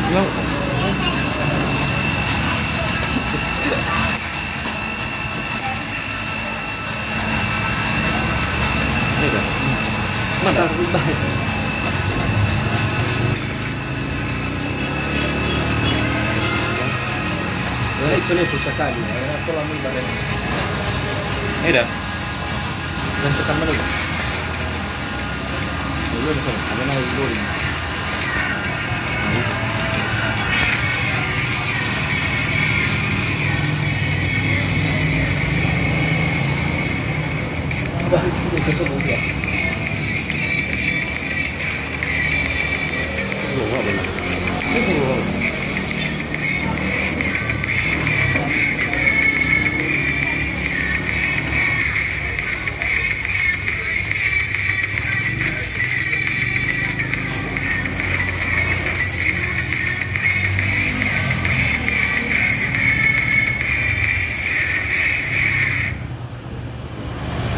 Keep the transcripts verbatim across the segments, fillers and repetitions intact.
No. Eda. Mana? Nah, itu nih susah kali. Ya, kalau mau ibaratnya. Eda. Dan tekan mana? Belum, ada naik dulu.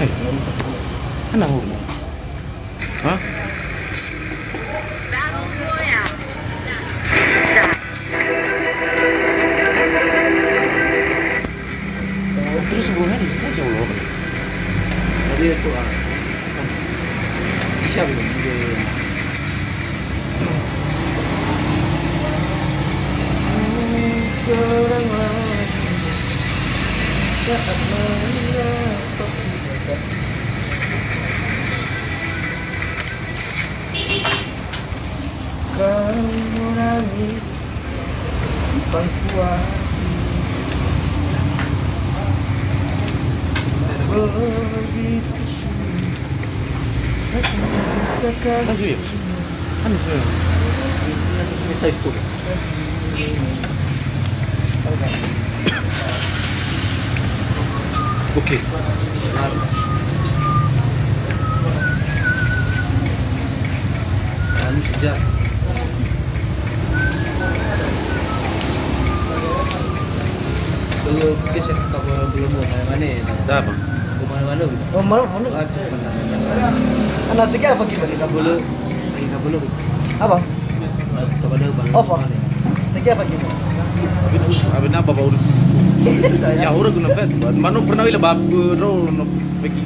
Hei. Hana ho. Hah? Terus hubungan, saya jauh loh. Tadi itu, ah, bisa belum? Iya, iya, iya. Kau menangis di pangkuan. Begitu sulit. Azwir. Anu sebenarnya? Kita itu. Oke. Anu sejak. Belum, oke, saya kabar belum, mana-mana. Dah, Bang. Mana-mana. Oh, mana-mana. Waduh, mana-mana. Ana tiga apa kita? Tiga puluh. Tiga puluh. Apa? Offer. Tegi apa gini? Abin apa, Pak Uri? Saya. Ya, orang guna fake. Manu pernah wila bab, bro, no fake.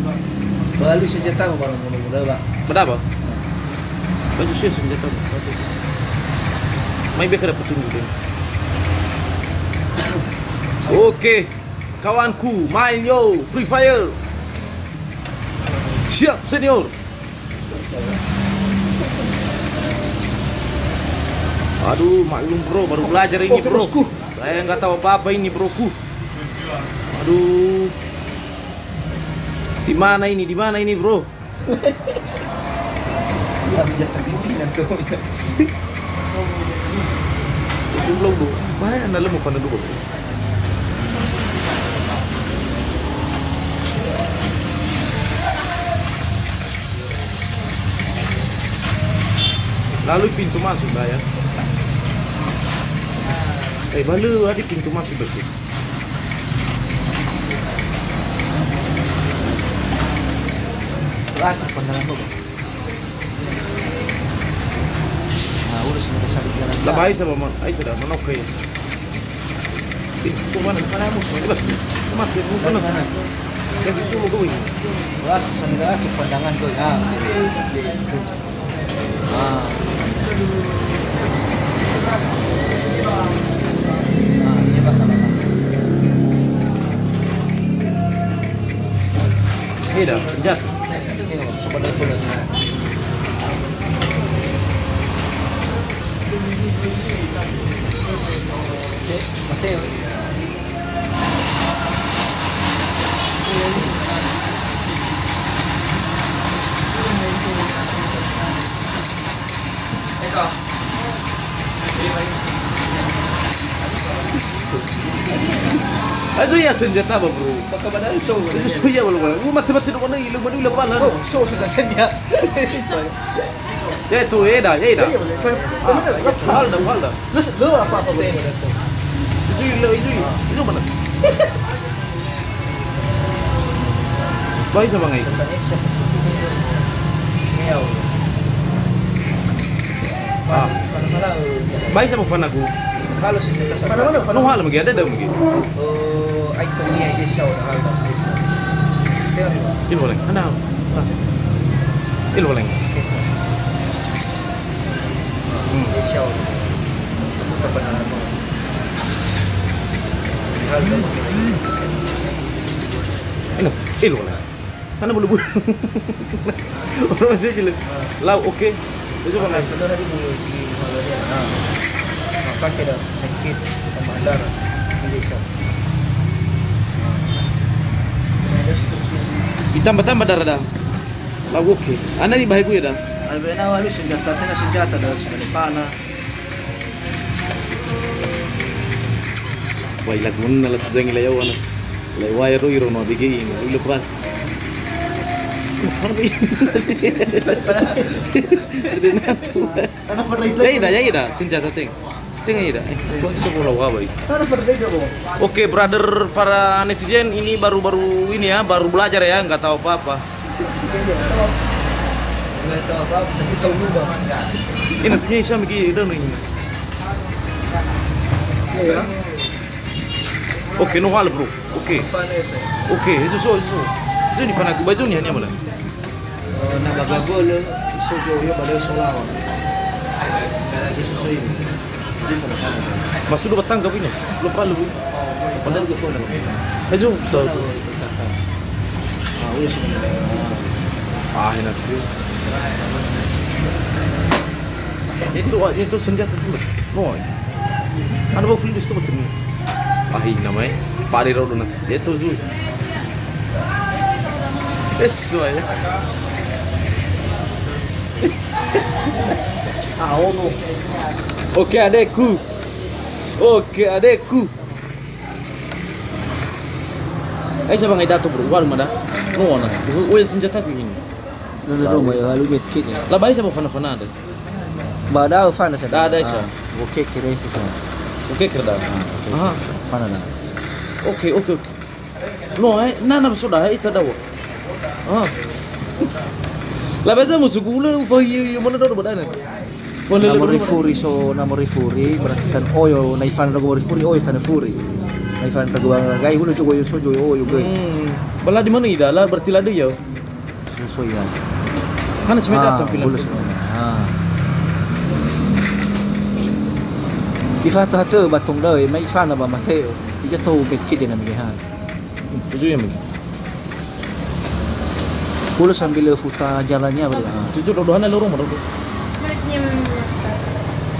Balu senjata, Pak, mudah-mudah, Pak. Berapa? Baju sia senjata, Pak. Mai biar kada petunjuk deh. Oke, kawanku, main yo, Free Fire. Siap, senior. Aduh, maklum, bro, baru belajar ini, bro. Saya nggak tahu apa-apa ini, broku. Aduh. Di mana ini? Di mana ini, bro? Belum, bro. Mana anda lemu fana dulu, bro? Lalui pintu masuk, Mbak, ya. Eh, balu ada pintu masuk, Mbak. Lagi pandangan, Mbak. Nah, urus, urus, urus, jalan. Lah, baik sama, Mak. Ayo, sudah, menok, ya. Ih, kok mana, mana musuh? Lah, mati, mana? Mana? Jadi, suruh, tuh, ini. Wah, sambil aku pandangan, tuh, ya. Ah. Ah, ini, Pak, sama, Pak. Ini dah, senjata. Ayo ya senjata apa, bro? Pakai badan so. Itu so ya, bro. Lu mati-mati dulu, mana ilu, mana ilu, mana? So, so sudah saya. Ya, itu, eda, eda. Iya, boleh. Ah, iya. Halda, halda. Lu, lu apa, apa boleh? Itu, itu, itu, itu mana? Baik sama ngai. Ah. Bai sa mo fanagu. Halo sih, kita sama. No halo magi, ada ada magi. Oh, ai temi aja siau dah halo. Ilmu lain. Ada. Ah. Ilmu lain. Hmm. Siau. Kita pernah lama. Halo. Ilmu, ilmu lain. Hana bulu-bulu. Orang masih gila. Lau, oke. Itu coba kan. Betul tadi bulu sini kalau dia. Nah. Apa kita sakit tambah darah. Ini bisa. Ditambah-tambah darah dah. Lau, oke. Ana di bahaya gue dah. Albena walu senjata, tengah senjata dah, senjata panah. Wai lagu na la tujangi la yawa na. La yawa ya roi rono B G I na. Ilo pa. Ya ida, ya ida. Senjata teng. Teng ya ida. Eh, kok bisa bola wa, bai? Oke, brother para netizen, ini baru-baru ini ya, baru belajar ya, nggak tahu apa-apa. Ini tuh nyisa miki dan ini. Oke, no hal, bro. Oke. Oke, itu so, itu so. Itu ni fanagu baju ni hanya mana? Na ba gabölö, so Joyo ba lö solawa. Maksud ba tangga punya? Lupa lu. Padahal ke phone. Ayo, so. Ah, enak sih. Itu, itu senjata tu. No. Ada bau film di situ betul. Ah, ini namanya. Pare rodo na. Itu tu. Eso ya. Ah, ono. Oke, adekku. Oke, adekku. Eh, siapa ngai dato, bro? Walu mada. No, na. Oh, ya senjata ku ini. No, no, no, ya, walu medkit ya. Labai siapa fana-fana ada? Ba da'ö fana sa. Da, da, sa. Oke, kira sa. Oke, kira da. Aha. Fana da. Oke, oke, oke. No, eh, na, na, so da, eh, ita dawa. Ah. La beza musuh gula, ufa, iya, iya, mana dawa badana. Na morifuri, so, na morifuri, berarti kan oyo, na ifana dawa morifuri, oyo tanö furi. Na ifana dawa gai, hulu jogo yo, so jogo oyo gai. Hmm. Bala di mana ida, la berarti la dia. Sesuai ya. Hana si mai datang film. Boleh sebenarnya. Ha. Ifa tu hatu batong doi, mai ifana ba Mateo. Ija tahu bekit dengan dia ha. Tujuh yang begini. Boleh sambil futa jalannya boleh. Ha. Tujuh dodohan lorong mana tu?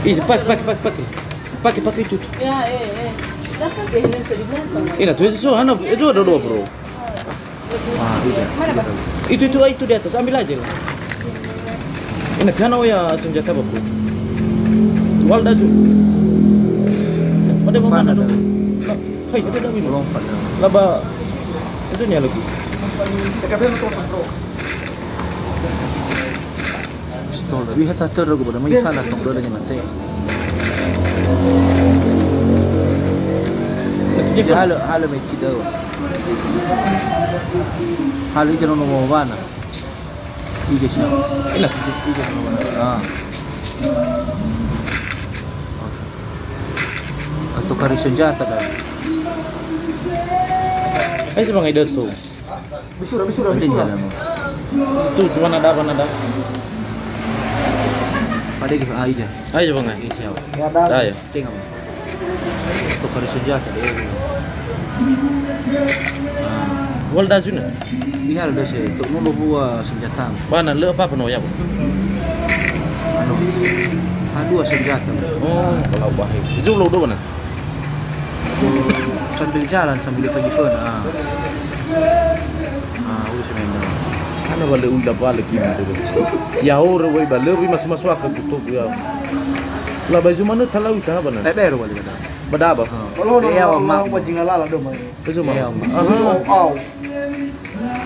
Ih, pakai, pakai, pakai, pakai. Pakai, pakai itu. Ya, eh, eh. Dapat ya, ini tadi berapa? Ina tu itu so, hana itu ada dua, bro. Ah, iya. Itu, itu, itu di atas, ambil aja lah. Ini kan ya senjata apa, bro? Wal dazu. Pada mau mana dong? Hai, ada dah minum. Lompat dah. Laba. Itu ni lagi. Pistol, tapi ha catur aku pada mai fana tong dole ni mate. Ya, halo, halo, mai kita. Halo, ija no nomo wana. Ija sih. Ila, ija no wana. Ah. Oke. Atau kari senjata dah. Eh, sebagai dato. Bisura, bisura, bisura. Itu cuma nada apa nada? Pada gitu, ah, ija. Ayo, Bang, ayo. Iya, siap. Ya, dah. Ayo. Tengok. Tukar senjata deh. Ah. Wal da zuna. Bihal da se, tok nulu bua senjata. Mana le apa penuh ya, Bang? Anu. Ah, dua senjata. Oh, kalau bahaya. Itu lo dua mana? Sambil jalan, sambil pergi fana. Ah. Ah, udah sih main. Hana ba lö ula ba lö kini tu. Ya ora wai ba lö wi masu-masu aka kutu ya. La ba zumana talawi ta bana. Eh, beru wali kata. Badaba. Kalau ya, ma. Ba jingalala do mai. Zuma. Ya, ma. Aha. Au.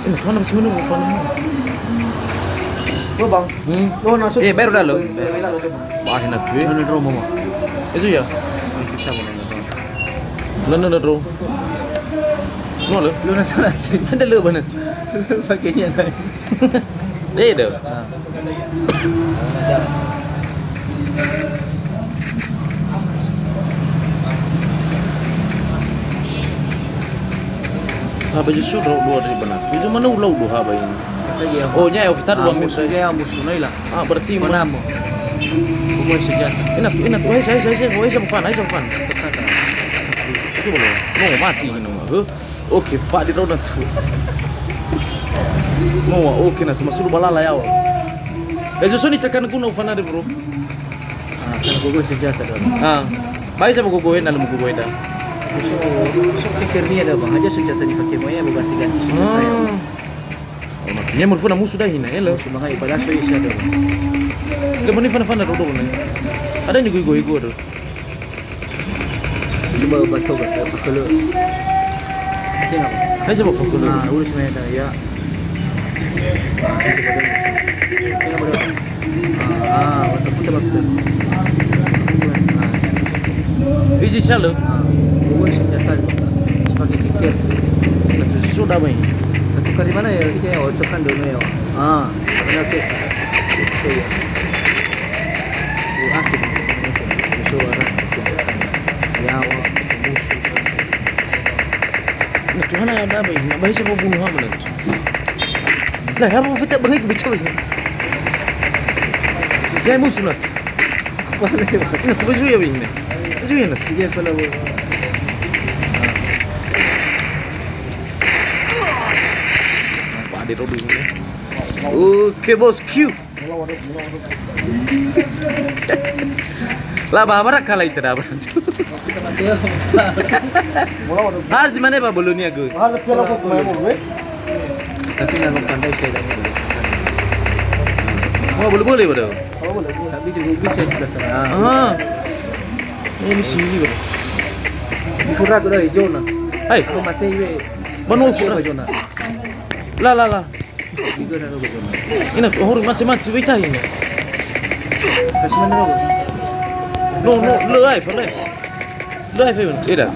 Ini tuan masih menunggu fana. Lo, Bang. Hmm. Lo, na so. Eh, beru dah lo. Beru dah lo, Bang. Wah, enak tuh. Lo, lo, lo, mama. Itu ya. Bisa, Bang. Lo, lo, lo, lo. Lo, lo. Lo, na salah. Ada lo, mana? Pakainya lain. Eh, dah. Ah. Ba Yesu dua ribu lima ratus. Itu mana ulau dua ba ini. Lagi ya. Oh, nyai ofita dua Ah, musuh dia, musuh Naila. Ah, berarti Mana mo? Pokoknya senjata. Enak tuh, enak tuh. Hai, hai, hai, hai, hai, sama fan, hai, sama fan. Tersangka. Itu belum. No, mati ini mah. Huh? Oke, Pak di roda tuh. No, oke, nah, cuma suruh balala ya. Eh, Yesu ni tekan guna ufana deh, bro. Ah, kan gogohe senjata da. Ah. Bai sama gogohe, na lemu gogohe da. So, so pikir nia da, Bang. Aja senjata ni pakai mo ya, berganti-ganti senjata ya. Ah. Oh, makanya murfuna musuh dah hina, elo. Musuh mahai, padahal so isa da, Bang. Dia meni fana-fana dodo ne. Ada ni gogohe go do. Coba bantu ke, ke fakulu. Tengok. Hai, coba fakulu. Ah, urus main dah, ya. Tengok, bro. Ah, ah, waktu putar, waktu putar. Ah. Iji selalu. Ah, gua senjata, Bang. Sebagai kikir. Betul, sudah, Bang. Tukar di mana ya? Itu ya, waktu kan dulu ya. Ah, benar, oke. Itu ya. Itu asik. Itu orang. Yawa, musuh. Na Tuhan ada apa ini? Apa bisa mau bunuh apa nanti? Lah, apa kita bagi bicara ini? Saya musuh lah. Apa lagi? Nah, coba juga ini. Juga ini. Iya, salah. Pak Ade Robi ini. Oke, Bos Q. La ba bara kala ita da bara. Har di mana ba bolonia gue? Mahal piala kok main gue. Tapi kalau pandai saya dah. Oh, boleh-boleh pada. Kalau boleh. Tapi juga bisa kita terang. Ah. Ini sini pada. Di Fura ko dai Jona. Hai. Ko mate iwe. Manu Fura Jona. La la la. Tiga dah lo Jona. Ina hori mate-mate wei tahi ina. Kasih mana lo? No no le ai fale. Le ai fale. Ida.